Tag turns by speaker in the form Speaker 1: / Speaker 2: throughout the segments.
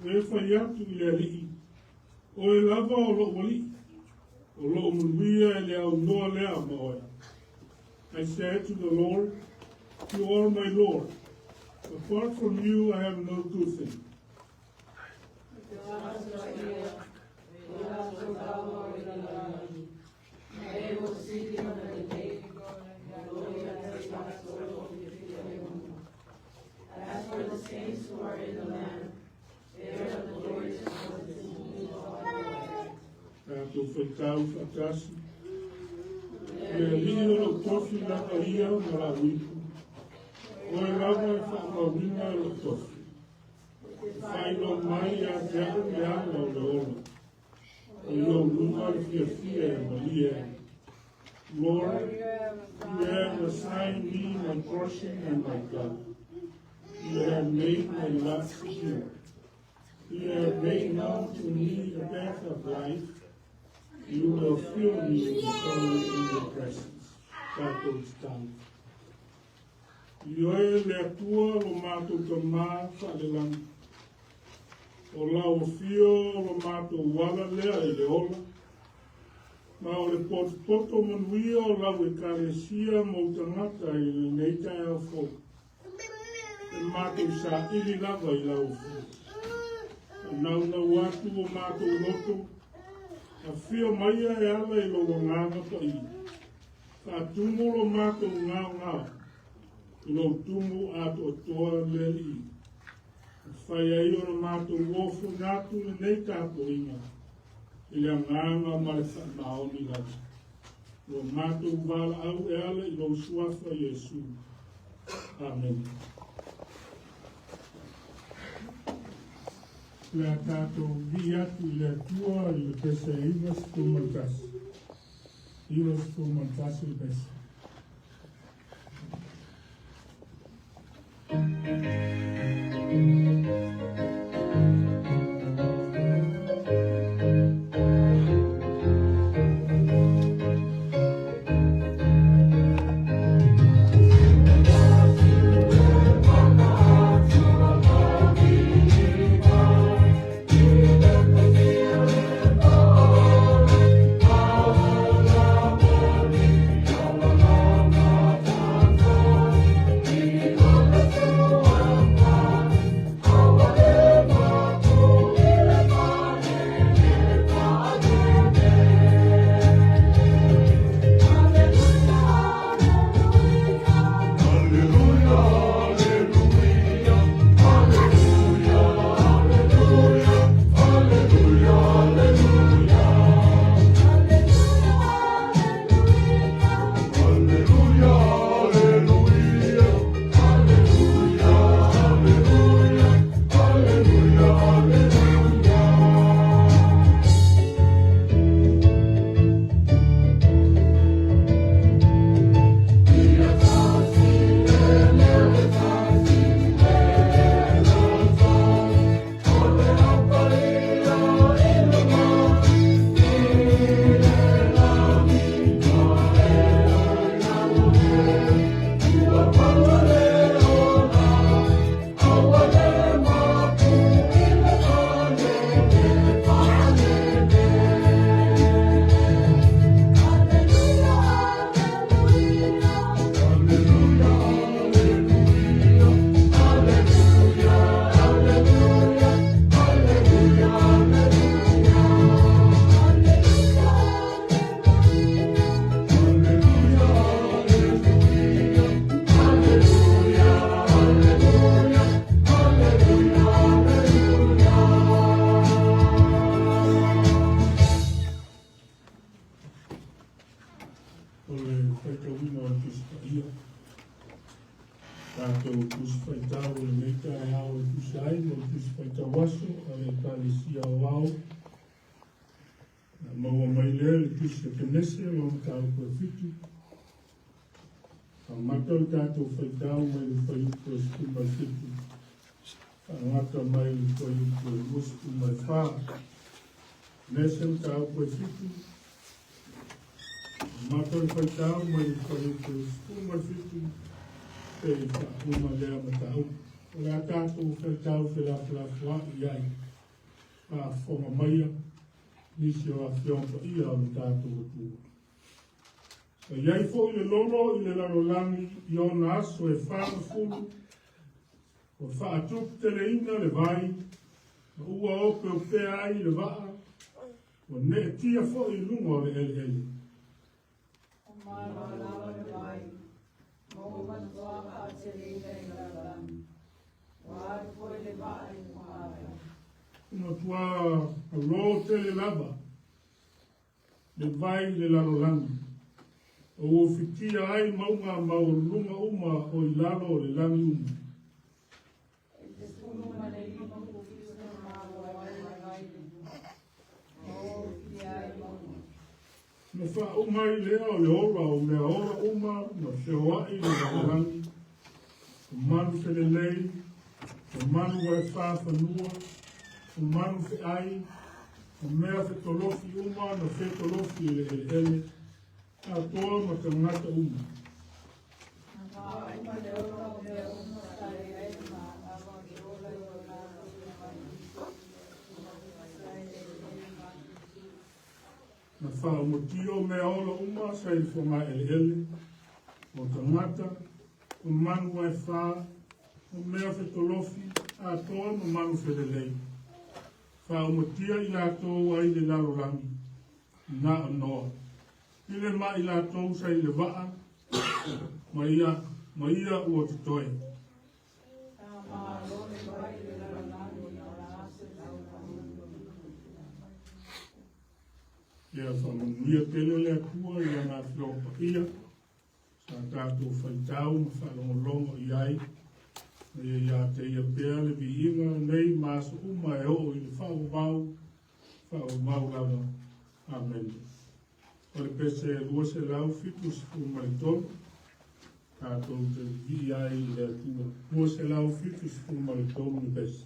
Speaker 1: Ua e fai atu i le Alii, Oe lava o lou Alii, o lou manuia e le aunoa lea ma oe. I said to the Lord, You are my Lord. Apart from you I have no good thing.
Speaker 2: As for the saints who are in the land, they are the glorious ones who
Speaker 1: Tatou faitau faatasi. Le Alii o lou tofi lava ia ma lau ipu. Oe lava e faamauina e lou tofi. E faailoa mai ia te au le ala o le ola. O i lou luma le fiafia e malie ai. Lord, you have assigned me my portion and my cup. You have made my lot secure. You have made known to me the path of life. You will fill me with joy in your presence. Tatou tatalo. Ioe le Atua lo matou Tama faalelagi. O lau afio lo matou ala lea i le ola, ma o le potopoto manuia o lau Ekalesia ma ou tagata i lenei taeao fou. E matou saili lava i lau afio. Naunau atu o matou loto, afio maia e ala i lou Agaga Paia. Faatumu lo matou gaogao i lou tumu atoatoa le Alii. E fai ai ona matou ofoina atu lenei tapuaiga i le agaga ma le faamaoni lava. Ua matou valaau e ala i lou suafa Iesu. Amene. Le a tatou vii atu i le Atua i le pese 91. 91 le pese. O le faitauina o le Tusi Paia. Tatou Tusi Faitau o lenei taeao e tusa ai ma le Tusi Faitau Aso a le Ekalesia Aoao. Na maua mai lea i le Tusi a Kenese lona mataupu e fitu. Amata le tatou faitau mai le fuaiupu e 17, faagata mai le fuaiupu e 24. Kenese mataupu e fitu, amata le faitau mai le fuaiupu e 17, seia faauma lea mataupu. O le a tatou faitau felafolafoai ai, faafofoga maia nisi o Afioga Paia o le tatou Atua. Sa i ai foi le lolo i le lalolagi i ona aso e 40, ua faatuputeleina le vai, ma ua opeopea ai le vaa, ua neetia foi i luga o le eleele.
Speaker 2: Ua le vai, ma ua matua faateleina i le lalolagi. Ua alu foi le vaa i le fogavai.
Speaker 1: Ua matua alo tele lava le vai i le lalolagi, ma ua ufitia ai mauga maualuluga uma o i lalo o le lagi uma.
Speaker 2: I le 15 kukisa na malo ai le vai i luga, ma ua ufitia ai mauga.
Speaker 1: Na faauma ai lea o le ola o mea ola uma na feoai i le lalolagi, o manu felelei, o manu ae fanua, o manu feai, o mea fetolofi uma na fetolofi i le eleele, atoa ma tagata uma.
Speaker 2: Na faauma le ola o mea uma sa i ai le manawa o le ola i o latou vai, sa i le eleele matutu.
Speaker 1: Na faaumatia o mea ola uma sa i le fogaeleele, o tagata, o manu aefa, o mea fetolofi, atoa ma manu felelei. Faaumatia i latou ai le lalolagi, na o Noa. I le ma i latou sa i le vaa, ma ia ua totoe.
Speaker 2: Sa malo le vai i le lalolagi i ona aso e 40.
Speaker 1: Ia faamanuia tele le Atua i lana Afioga Paia, sa tatou faitau ma faalogologo i ai, ma ia ia te ia pea le viiga nei ma aso uma e oo i le faavavau, faavavau lava. Amene. O le pese 273, tatou te vivii ai i le Atua. 273 le pese.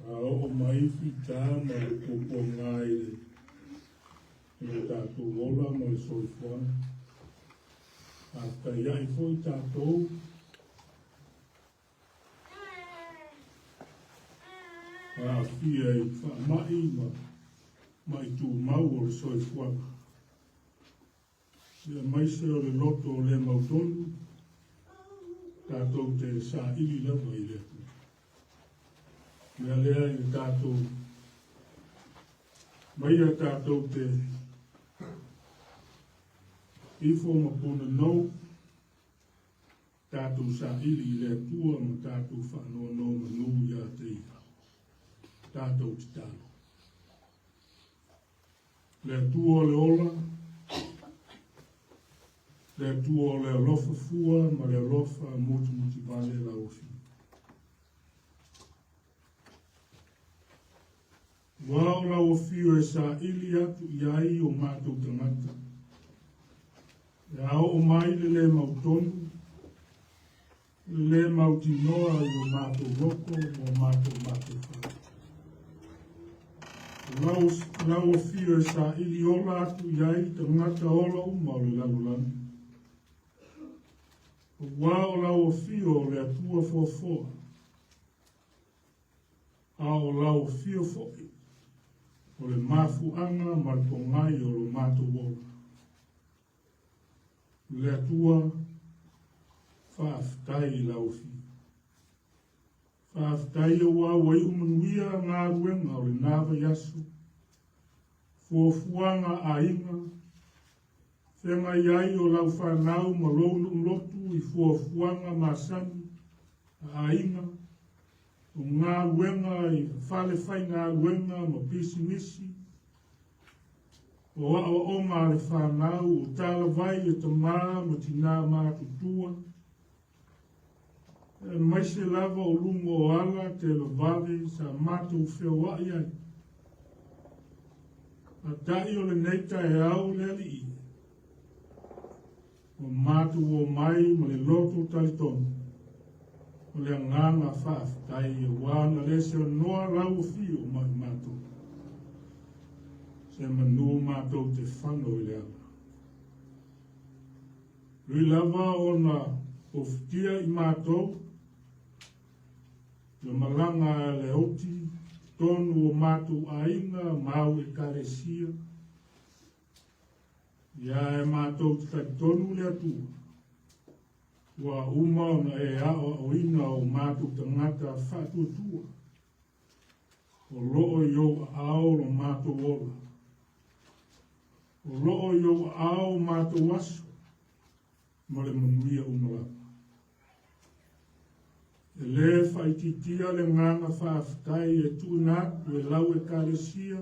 Speaker 1: A oo mai fita ma le puapuaga i le tatou ola ma le soifuaga. Faafetai foi tatou aafia i faamai ma mai tumau o le soifuaga. Ia maise o le loto o le mautonu, tatou te saili lava i le Atua. Mea lea i le tatou, maia tatou te ifo ma punanou, tatou saili i le Atua ma tatou faanonomanu ia te Ia. Tatou tatalo. Le Atua o le ola, le Atua o le alofa fua ma le alofa mutimutivale lau afio. Ua o lau afio e saili atu i ai o matou tagata. E a oo mai le le mautonu, le le mautinoa i o matou loko ma o matou mafaufau. Lau afio e saili ola atu i ai tagata ola uma o le lalolagi. Ua o lau afio o le Atua foafoa, a o lau afio foi o le mafuaaga ma le pogai o lo matou ola. Le Atua, faafetai i lau afio. Faafetai aua ua iu manuia galuega o lena vaiaso, fuafuaga aiga, feagai ai o lau fanau ma lou nuu lotu i fuafuaga masani a aiga, o galuega i fale faigaluega ma pisinisi, o aoaoga a le fanau, o talavai e tamā ma tinā matutua, aemaise lava o luga o ala televave sa matou feoai ai. Peitai o lenei taeao le Alii, ua matou omai ma le loto talitonu, o le agaga faafetai aua na le seanoa lau afio mai matou, semanu matou te fano i le ala. Ui lava ona ofitia i matou, le malaga a le oti, totonu o matou aiga ma au ekalesia, ia e matou te talitonu le Atua, ua uma ona e aoaoina o matou tagata faatuatua, o loo i ou aao lo matou ola. O loo i ou aao o matou aso, ma le manuia uma lava. E lē faaitiitia le agaga faafetai e tuuina atu e lau ekalesia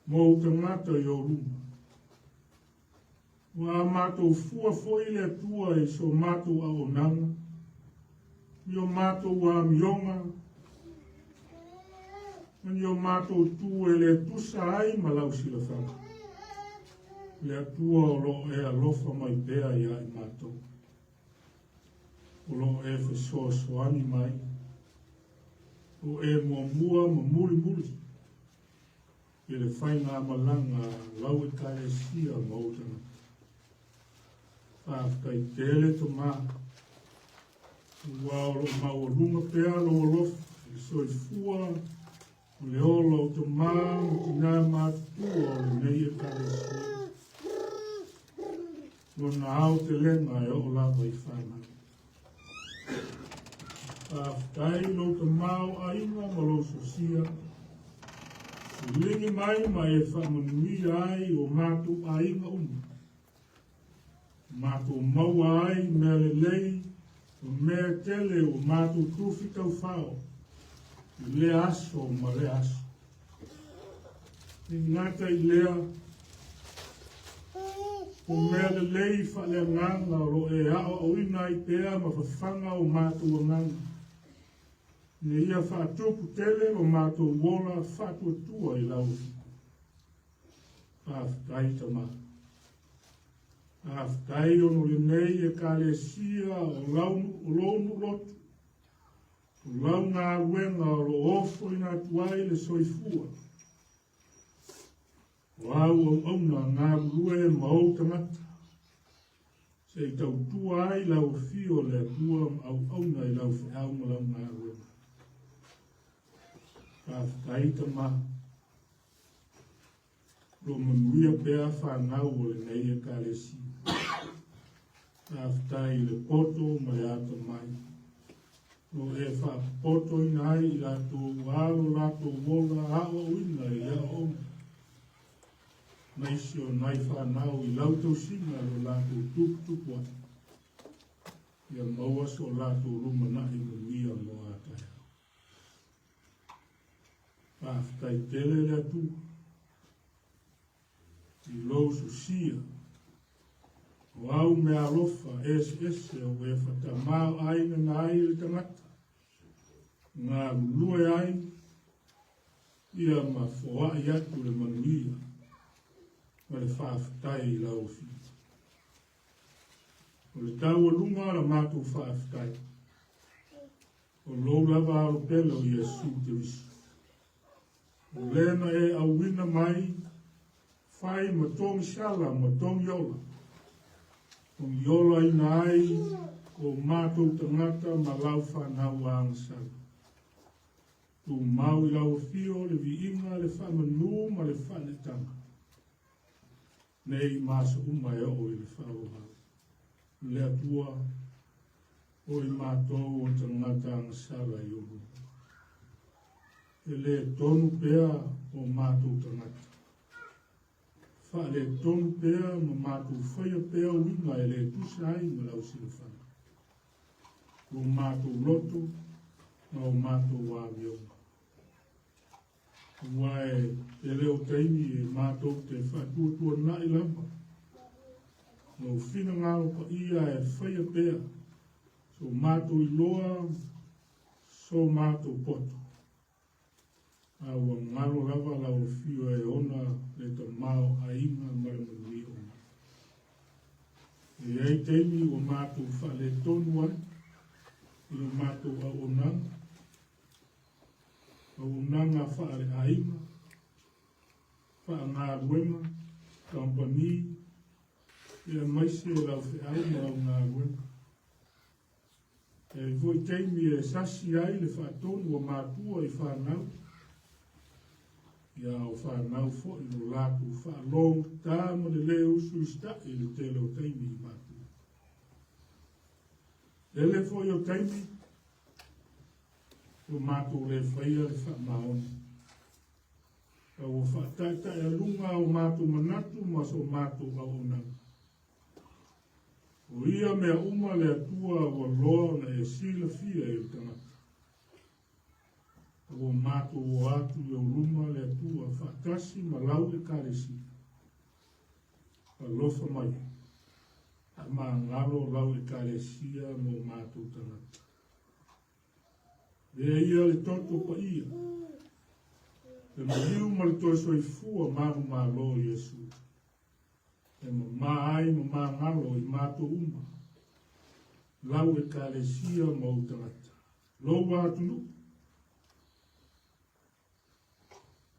Speaker 1: ma ou tagata i ou luma. Ua matou fua foi le Atua i so matou auaunaga, i o matou amioga, ma ni o matou tu e le tusa ai ma lau silafaga. Le Atua o lo o e alofa mai pea iā i matou. O lo o e fesoasoani mai. O e muamua ma mulimuli i le faigamalaga a lau ekalesia ma ou tagata. Faafetai tele Tamā, aua o lo o maualuga pea lou alofa i le soifua o le ola o tamā ma tinā matutua o lenei ekalesia. Lona aotelega e oo lava i fanau. Faafetai lou tamaoaiga ma lou sosia, liligi mai ma e faamanuia ai o matou aiga uma. Matou maua ai mea lelei ma mea tele ua matou tufi taufao i lea aso ma lea aso. E gata i lea, o mea lelei faaleagaga o lo o e aoaoina ai pea ma fafaga o matou agaga, ina ia faatupu tele lo matou ola faatuatua i lau Afioga. Faafetai Tamā. Faafetai ona o lenei ekalesia o lou nuu lotu. O lau galuega o lo o ofoina atu ai le soifua. O au auauna galulue ma ou tagata, se i tautua ai lau afio o le Atua ma auauna i lau feau ma lau galuega. Faafetai Tama, lo manuia pea fanau o lenei Ekalesia. Faafetai i le poto ma le atamai. O e faapotoina ai i latou alo latou ola aoaoina i le aoaoga. Maisi o nai fanau i lau tausiga lo latou tuputupu ai. Ia maua so latou lumanai manuia mo a taeao. Faafetai tele le Atua i lou sosia o au meaalofa eseese o e fatamaoaigaina ai le tagata, galulue ai ia ma foai atu le manuia ma le faafetai i lau Afioga. O le taualuga o la matou faafetai, o lou lava alo pele o Iesu Keriso. O lea na e auina mai, fai ma togisala ma togiola, togiolaina ai o matou tagata ma lau fanau agasala. Tumau i lau afio le viiga, le faamanu ma le faaneetaga, nei ma aso uma e oo i le faavavau. Le Atua, o i matou o tagata agasala i ou luma. E le tonu pea o matou tagata. Faaletonu pea ma matou faia pea uiga e le tusa ai ma lau silafaga. O matou loto ma o matou amioga. Aua e le o taimi e matou te faatuatuanai lava. Lou finagalo paia e faia pea so matou iloa, so matou poto. A ua galo lava lau afio e ona le tamaoaiga ma le manuia uma. E i ai taimi ua matou faaletonu ai i le matou auaunaga, auaunaga faaleaiga, faagaluega, kamupani, aemaise lau feau ma lau galuega. E i ai foi taimi e sasi ai le faatonu a matua i fanau, ia o fanau foi lo latou faalogogata ma le le usuusitai i le tele o taimi i matua. Tele foi o taimi ua matou le faia le faamaoni. A ua faataetaealuga o matou manatu ma so matou auaunaga. O ia mea uma le Atua ua loa ona e silafia e le tagata. Ua matou o atu i ou luma le Atua faatasi ma lau Ekalesia. Alofa mai, faamagalo lau Ekalesia mo matou tagata. Lea ia le toto paia, le maliu ma le toe soifua manumalo o Iesu, e mamā ai ma magalo i matou uma, lau Ekalesia ma ou tagata, lou atunuu,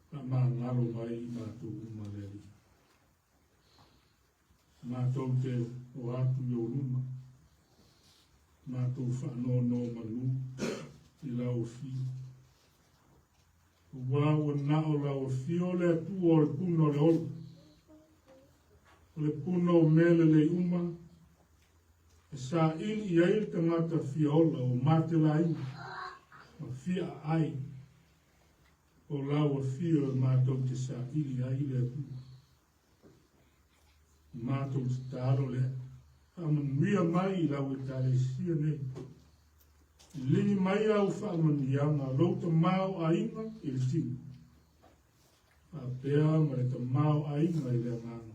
Speaker 1: faamagalo mai i matou uma le Alii. Matou te o atu i ou luma, matou faanonomanu i lau afio. Aua ua na o lau afio le Atua o le puna o le ola, o le puna o mea lelei uma, e saili i ai le tagata fia ola o matelaina ma fia aai. O lau afio e matou te saili ai le Atua. Matou tatalo lea. Faamanuia mai i lau Ekalesia nei. Ligi mai au faamanuiaga lou tamaoaiga i le tino, faapea ma le tamaoaiga i le agaga.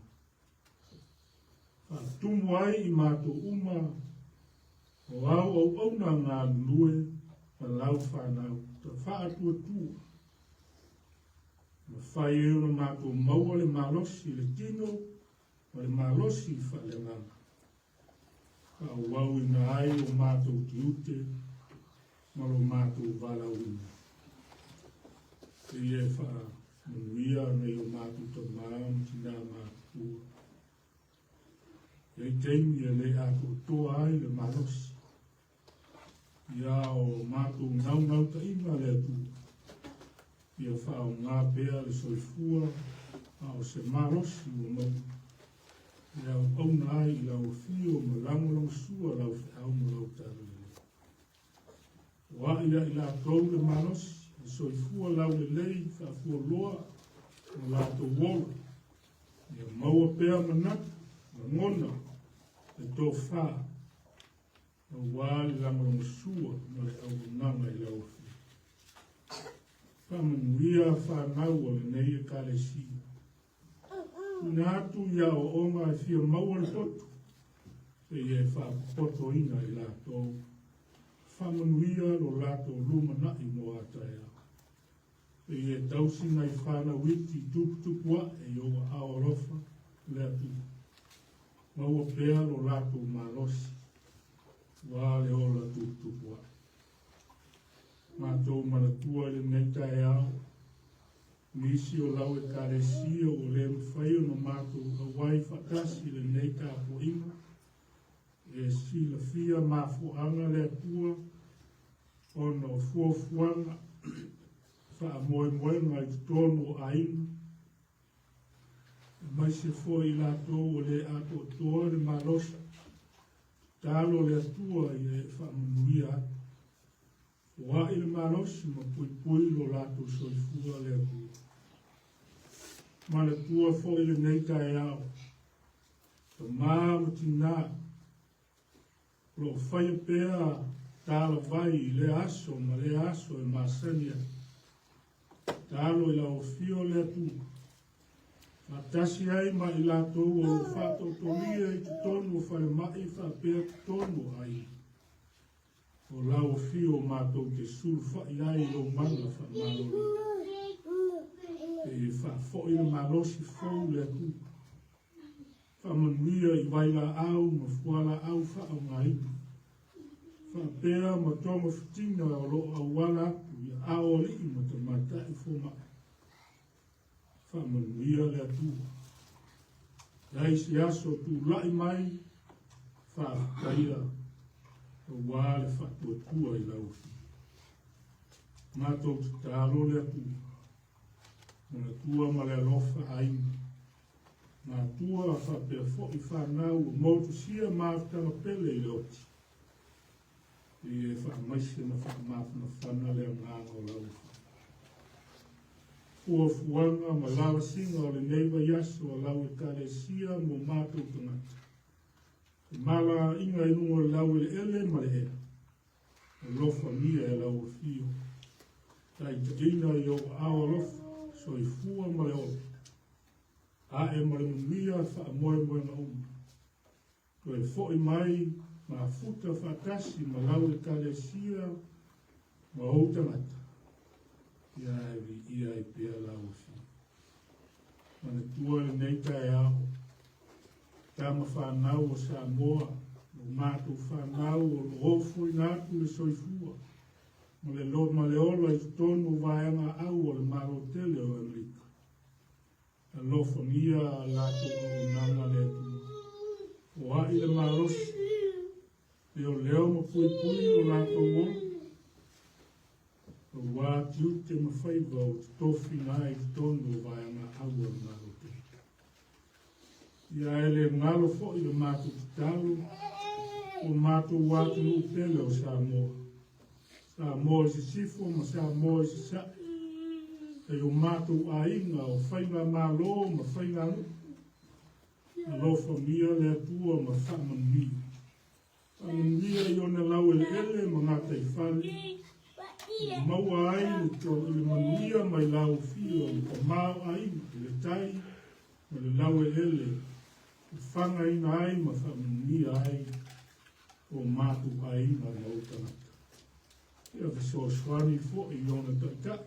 Speaker 1: Faatumu ai i matou uma o au auauna galulue ma lau fanau faatuatua. Mafai ai ona matou maua le malosi i le tino ma le malosi faaleagaga. Faaauauina ai o matou tiute. ma lo matou valaauina. Seia e faamanuia nai o matou tama ma tinā matutua. E i ai taimi e le atoatoa ai le malosi. Ia o matou naunautaiga le Atua, ia faaaoga pea le soifua a o se malosi ua maua, e auauna ai i lau afio ma lagolagosua lau feau ma lau talalelei. O ai ia i latou le malosi, le soifua laulelei faafualoa ma latou ola, ia maua pea manatu, lagona, le tofa, aua le lagolagosua ma le auaunaga i lau Afioga. Faamanuia fanau o lenei Ekalesia. Tuuina atu i aoaoga e fia maua le poto, seia e faapopotoina i latou. Faamanuia lo latou lumanai mo a taeao. Seia e tausi nai fanau iti tuputupu ae i ou aao alofa le Atua. Maua pea lo latou malosi, ua le ola tuputupu ae. Matou manatua i lenei taeao, nisi o lau Ekalesia ua le mafai ona matou auai faatasi i lenei tapuaiga, e silafia mafuaaga le Atua ona o fuafuaga faamoemoega i totonu o aiga, aemaise foi i latou ua le atoatoa le malosi. Tatalo le Atua ia e faamanuia atu. Foai le malosi ma puipui lo latou soifua le Atua. Manatua foi lenei taeao, tama ma tinā, o lo o faia pea talavai i lea aso ma lea aso e masani ai. Tatalo i lau afio le Atua, faatasi ai ma i latou o lo o faatootolia i totonu o falemai faapea totonu o aiga. O lau afio matou te sulufai ai i lou mana faamalolo. E faafoi le malosi fou le Atua. Faamanuia i vailaau ma fualaau faaaogaina. Faapea ma togafitiga o lo o auala atu i aao alii ma tamaitai fomai. Faamanuia le Atua. Leai se aso tulai mai, faafetaia aua le faatuatua i lau Afioga. Matou tatalo le Atua, manatua ma le alofa aiga, matua faapea foi fanau ua motusia mafutaga pele i le oti, ia e faamaise ma faamafanafana le agaga o lau Afioga. Fuafuaga ma lavasiga o lenei vaiaso a lau Ekalesia mo matou tagata. Femalagaaiga i luga o le laueleele ma le ea. Alofagia e lau afio. Taitaiina i ou aao alofa, soifua ma le ola. Ae ma le manuia faamoemoega uma. Toe foi mai mafuta faatasi ma lau Ekalesia ma ou tagata. Ia e viia ai pea lau afio. Manatua lenei taeao, tama fanau o Samoa, o matou fanau o lo o ofoina atu le soifua ma le ma le ola i totonu o vaega au o le Malo tele o Amerika. Alofagia latou auaunaga le Atua. Foai le malosi, leoleo ma puipui lo latou ola, aua tiute ma faiva o totofina ai i totonu o vaega au o le Malo tele. Ia e le galo foi le matou tatalo o matou atunuu pele o Samoa. Samoa i Sisifo ma Samoa i Sasae. E o matou aiga o faigamalo ma faiganuu. Alofagia le Atua ma faamanuia. Faamanuia i ona laueleele ma gataifale, ua maua ai le manuia mai lau afio le tamaoaiga i le tai ma le laueleele e fagaina ai ma faamanuia ai o matou aiga ma ou tagata. Ia fesoasoani foi i ona taitai,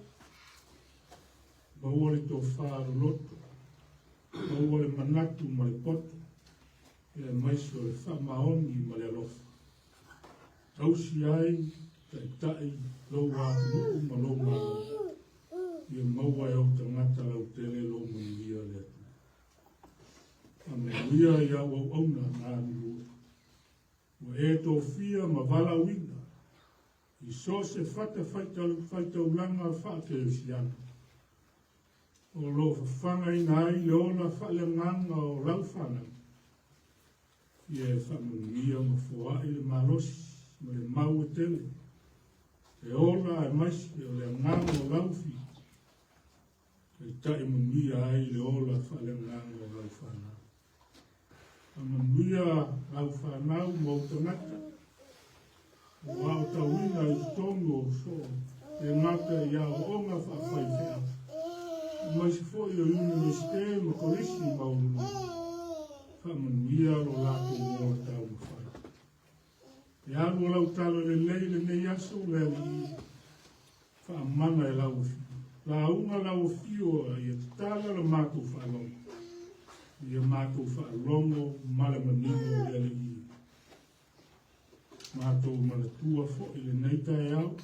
Speaker 1: maua le tofa loloto, maua le manatu ma le poto, aemaise o le faamaoni ma le alofa. Tausi ai Taitai lou atunuu ma lou Malo, ia maua e ou tagata lautele lou manuia le Atua. Faamanuia i au auauna galulue, ua e tofia ma valaauina i so o se fata faitaulaga faakerisiano, o lo o fafagaina ai le ola faaleagaga o lau fanau, ia e faamanuia ma foai le malosi ma le mau e tele, e ola aemaise o le agaga o lau Fitu, taitai manuia ai le ola faaleagaga o lau fanau. Faamanuia lau fanau ma ou tagata, ua aotauina i totonu o soo e gata i aoaoga faafaifeau, aemaise foi o Iunivesite ma Kolisi maualuluga. Faamanuia lo latou ola taumafai. E alu o lau tala lelei lenei aso le Alii, faamana e lau afio. Lauga lau afio ia tatala le matou faalogo, ia matou faalogo ma le manino le Alii. Matou manatua foi lenei taeao,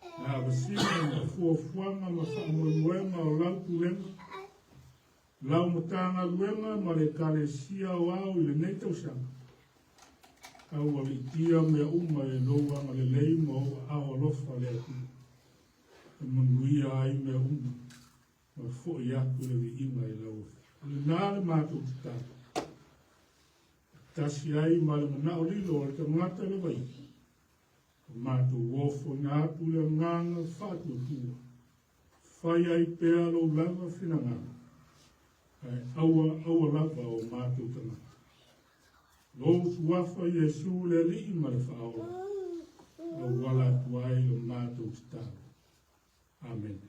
Speaker 1: le avasina ma fuafuaga ma faamoemoega o lau pulega, lau Matagaluega ma le Ekalesia Aoao i lenei tausaga. Aualiitia mea uma e lou agalelei ma ou aao alofa le Atua, e manuia ai mea uma ma foi atu le viiga i lau Afioga. O lena le matou tatalo, tasi ai ma le manao lilo o le tagata le vai, o matou ofoina atu le agaga faatuatua, fai ai pea lou lava finagalo, ae aua aua lava o matou tagata. Lou suafa Iesu le Alii ma le Faaola, auala atu ai le matou tatalo. Amene.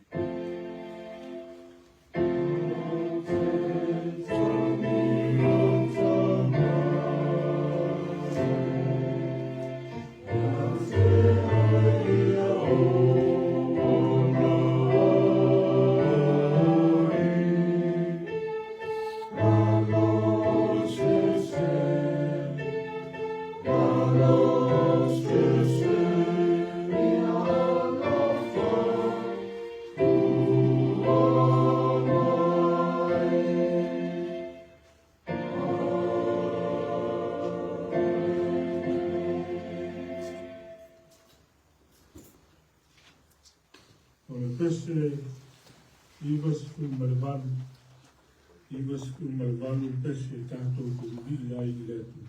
Speaker 1: O le pese 98, 98 pese tatou te vivii ai i le Atua.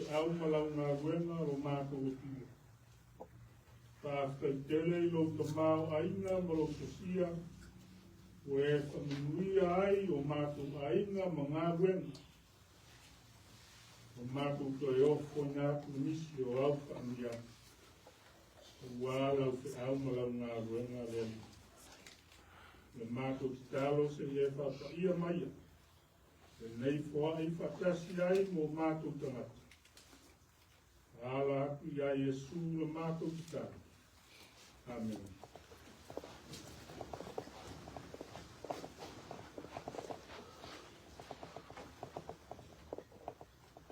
Speaker 1: feau ma lau galuega lo matou Atua. Faafetai tele i lou tamaoaiga ma lou sosia ua e faamanuia ai o matou aiga ma galuega. Ua matou toe ofoina atu nisi o au faamanuiaga aua lau feau ma lau galuega le Alii. O le matou tatalo se i e faapaia maia lenei foai faatasi ai ma o matou tagata. Ala atu iā Iesu le matou tatalo. Amene.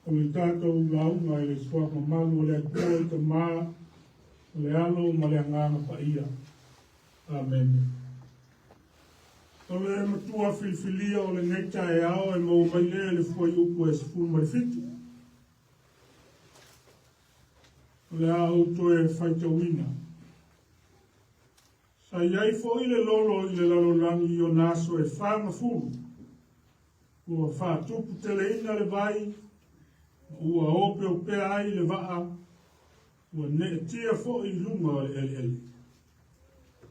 Speaker 1: O le tatou lauga i le suafa mamalu o le Atua le Tama, o le Alo ma le Agaga Paia. Amene. O le matua filifilia o lenei taeao e maua mai lea i le fuaiupu e 17. O le a ou toe faitauina. Sa i ai foi le lolo i le lalolagi i ona aso e 40. Ua faatuputeleina le vai, ma ua opeopea ai le vaa, ua neetia foi i luga o le eleele.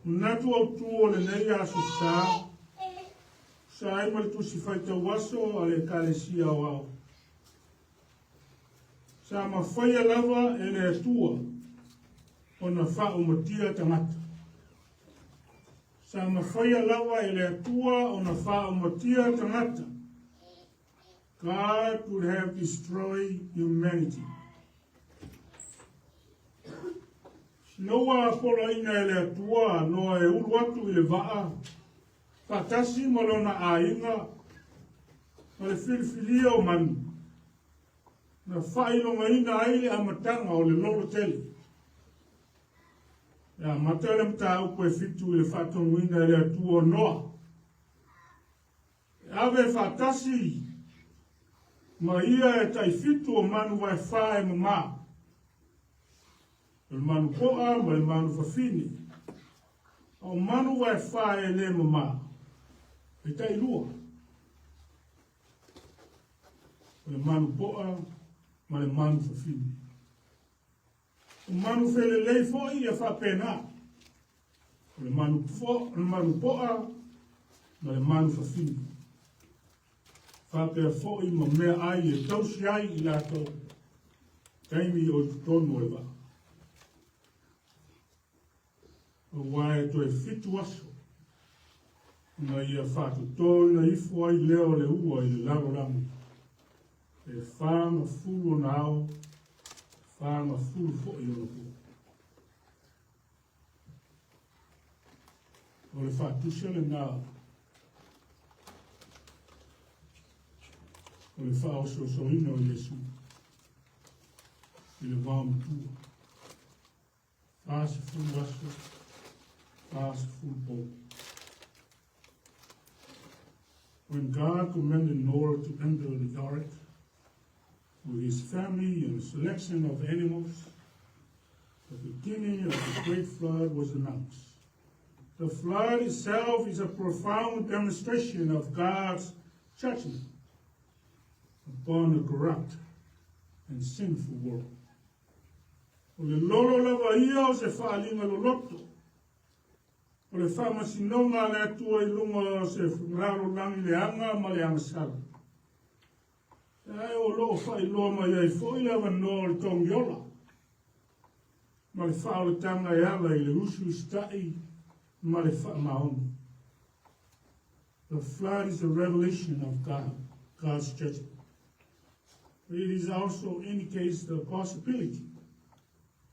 Speaker 1: Manatu autu o lenei aso sa, sa ai ma le tusi faitau aso a le Ekalesia Aoao. Sa mafaia lava e le Atua ona faaumatia tagata. Sa mafaia lava e le Atua ona faaumatia tagata. God would have destroyed humanity. Ina ua poloaiina e le Atua Noa e ulu atu i le vaa faatasi ma lona aiga ma le filifilia o manu, na faailogaina ai le amataga o le lolo tele. E amata le mataupu e 7 i le faatonuina e le Atua o Noa. E ave faatasi ma ia e tai 7 o manu vaefā e mamā. O le manu poa ma le manu fafine. A o manu vaefā e le mamā, e tai 2. O le manu poa ma le manu fafine. O manu felelei foi ia faapena. O le manu, o le manu poa ma le manu fafine. Faapea foi ma mea ai e tausi ai i latou taimi o i totonu o le vaa. Aua e toe 7 aso ina ia faatotoina ifo ai lea o le ua i le lalolagi. E 40 ona ao, 40 foi ona po. O le faatusa lena o le faaososoina o Iesu i le vaomatua. 40 aso, 40 po. When God commanded Noah to enter the ark with his family and a selection of animals, the beginning of the great flood was announced. The flood itself is a profound demonstration of God's judgment upon a corrupt and sinful world. O le lolo lava ia o se faaaliga loloto, o le faamasinoga a le Atua i luga o se lalolagi leaga ma le agasala. Ae o lo o faailoa mai ai foi le avanoa o le togiola ma le faaolataga e ala i le usuusutai ma le faamaoni. The flood is a revelation of God's judgment. It is also indicates the possibility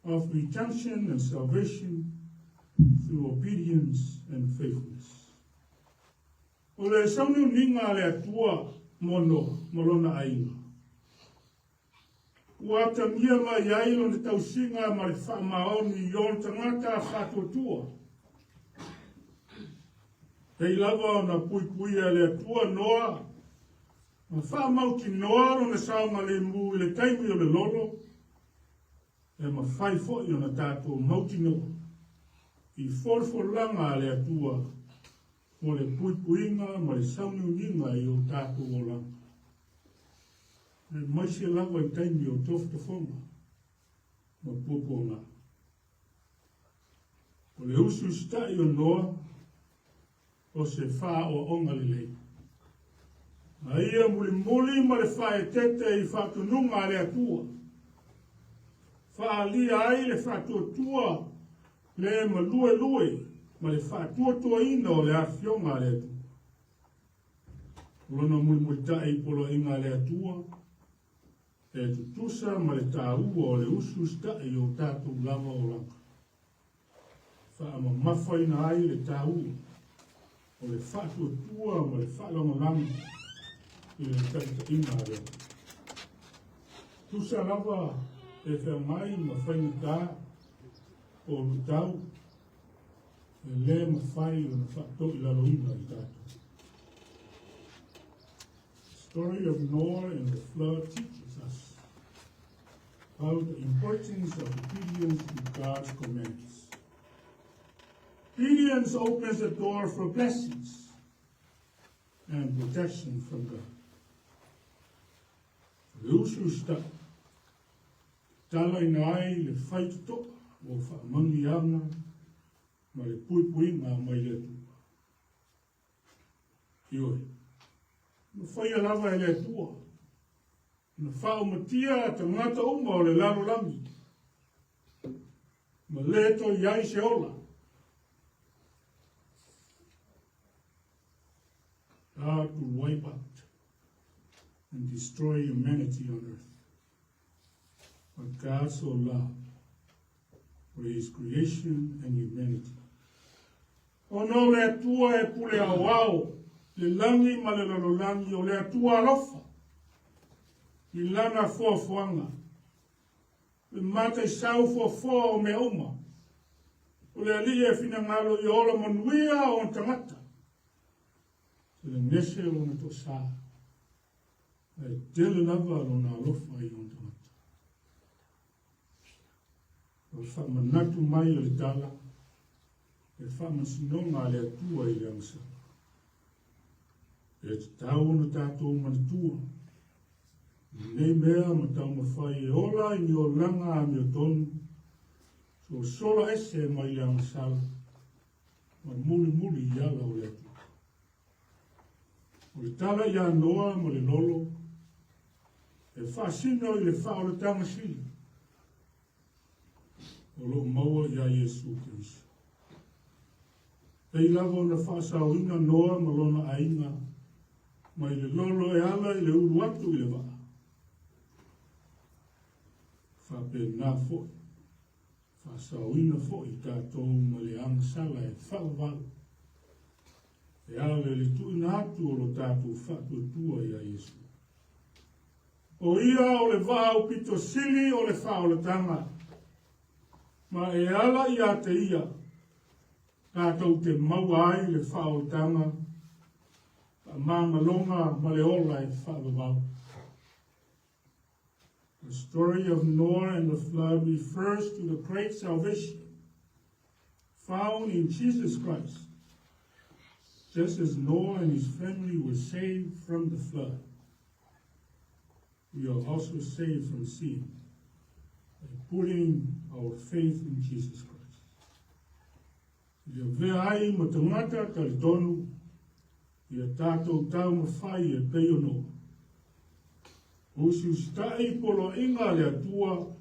Speaker 1: of redemption and salvation through obedience and faithfulness. O le sauniuniga a le Atua mo Noa ma lona aiga. Ua atagia mai ai lona tausiga ma le faamaoni i ona tagata faatuatua. Pei lava ona puipuia e le Atua Noa ma faamautinoa lona saogalemu i le taimi o le lolo, e mafai foi ona tatou mautinoa i folafolaga a le Atua mo le puipuiga ma le sauniuniga i o tatou olaga. Aemaise lava i taimi o tofotofoga ma puapuaga. O le usiusitaʻi o Noa o se faaoaoga lelei. A ia mulimuli ma le faaeteete i faatonuga a le Atua, faaalia ai le faatuatua le maluelue ma le faatuatuaina o le afioga a le Atua. O lona mulimulitai i poloaiga a le Atua, e tutusa ma le taua o le usiusitaʻi o tatou lava olaga. Faamamafaina ai le taua o le faatuatua ma le faalagolago i le taitaiga a le Atua. Tusa lava e feagai ma faigata po o luitau, e le mafai ona faatoilaloina i tatou. The story of Noah and the flood teaches us about the importance of obedience to God's commands. Obedience opens the door for blessings and protection from God. Le usiusitaʻi, talaina ai le faitotoa mo faamanuiaga ma le puipuiga mai le Atua. Ioe, na faia lava e le Atua, na faaumatia tagata uma o le lalolagi, ma le toe i ai se ola. God to wipe out and destroy humanity on earth. But God so loved for his creation and humanity. Ona o le Atua e pule aoao le lagi ma le lalolagi, o le Atua alofa i lana foafoaga, le mataisau foafoa o mea uma, o le Alii e finagalo ia ola manuia ona tagata, telegese lona toasā, ae tele lava lona alofa i ona tagata. O le faamanatu mai o le tala, le faamasinoga a le Atua i le agasala. E tatau ona tatou manatua lenei mea ma taumafai e ola i ni olaga amiotonu, sosola ese mai le agasala ma mulimuli i ala o le Atua. O le tala ia Noa ma le lolo, e faasino i le faaolataga sili o lo o maua iā Iesu Keriso. Pei lava ona faasaoina Noa ma lona aiga mai le lolo e ala i le ulu atu i le vaa, faapena foi faasaoina foi tatou ma le agasala e faavavau e ala i le tuuina atu o lo tatou faatuatua iā Iesu. O ia o le vaa aupito sili o le faaolataga, ma e ala ia te ia tatou te maua ai le faaolataga, faamagaloga ma le ola e faavavau. The story of Noah and the flood refers to the great salvation found in Jesus Christ. Just as Noah and his family were saved from the flood, we are also saved from sin by putting our faith in Jesus Christ. I avea ai ma tagata talitonu ia tatou taumafai e pei o Noa. Usiusitaʻi poloaiga a le Atua,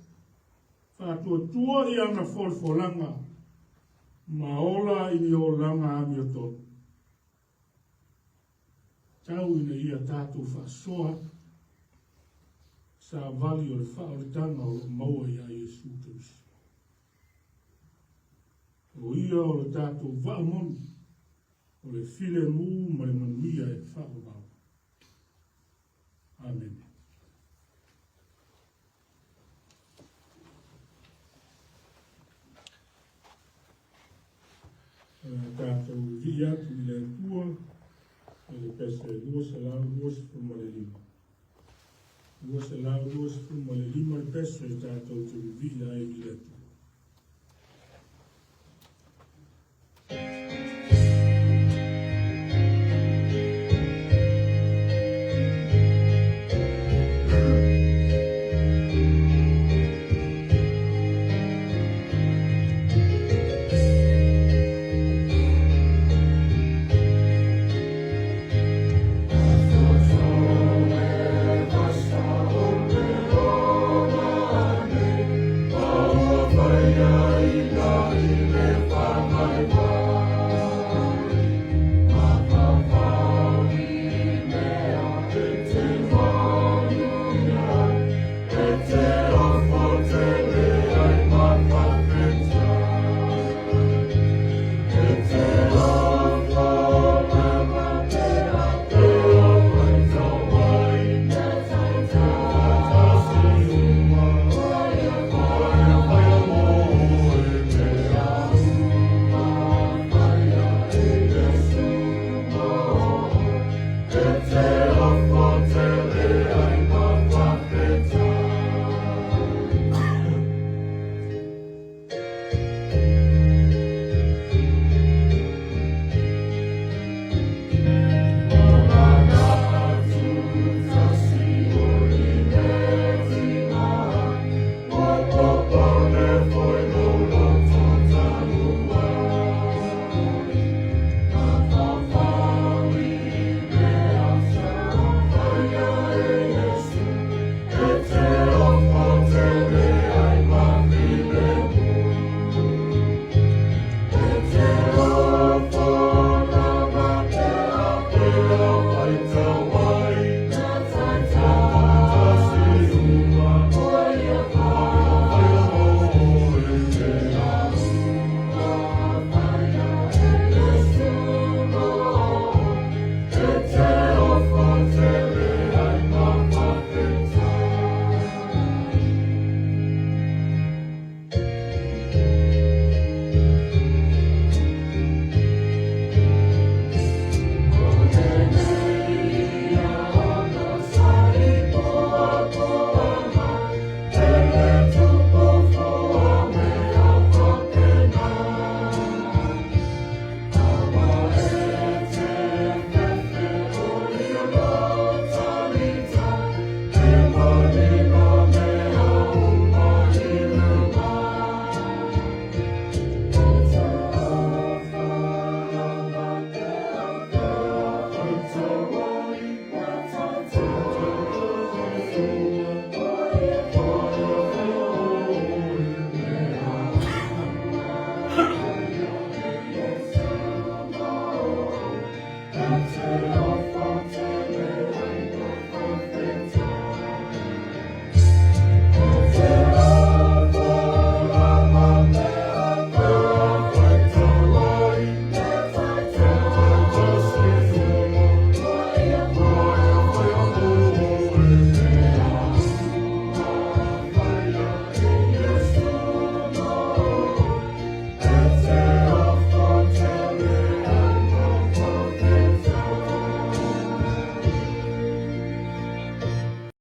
Speaker 1: faatuatua i ana folafolaga, ma ola i ni olaga amiotonu. Tau ina ia tatou faasoa atu savali o le faaolataga o lo o maua iā Iesu Keriso. O ia o le tatou vaa moni, o le filemu ma le manuia e faavavau. Amene. Tatou vivii atu i le Atua i le pese 225. 225 le pese tatou te vivii ai i le Atua.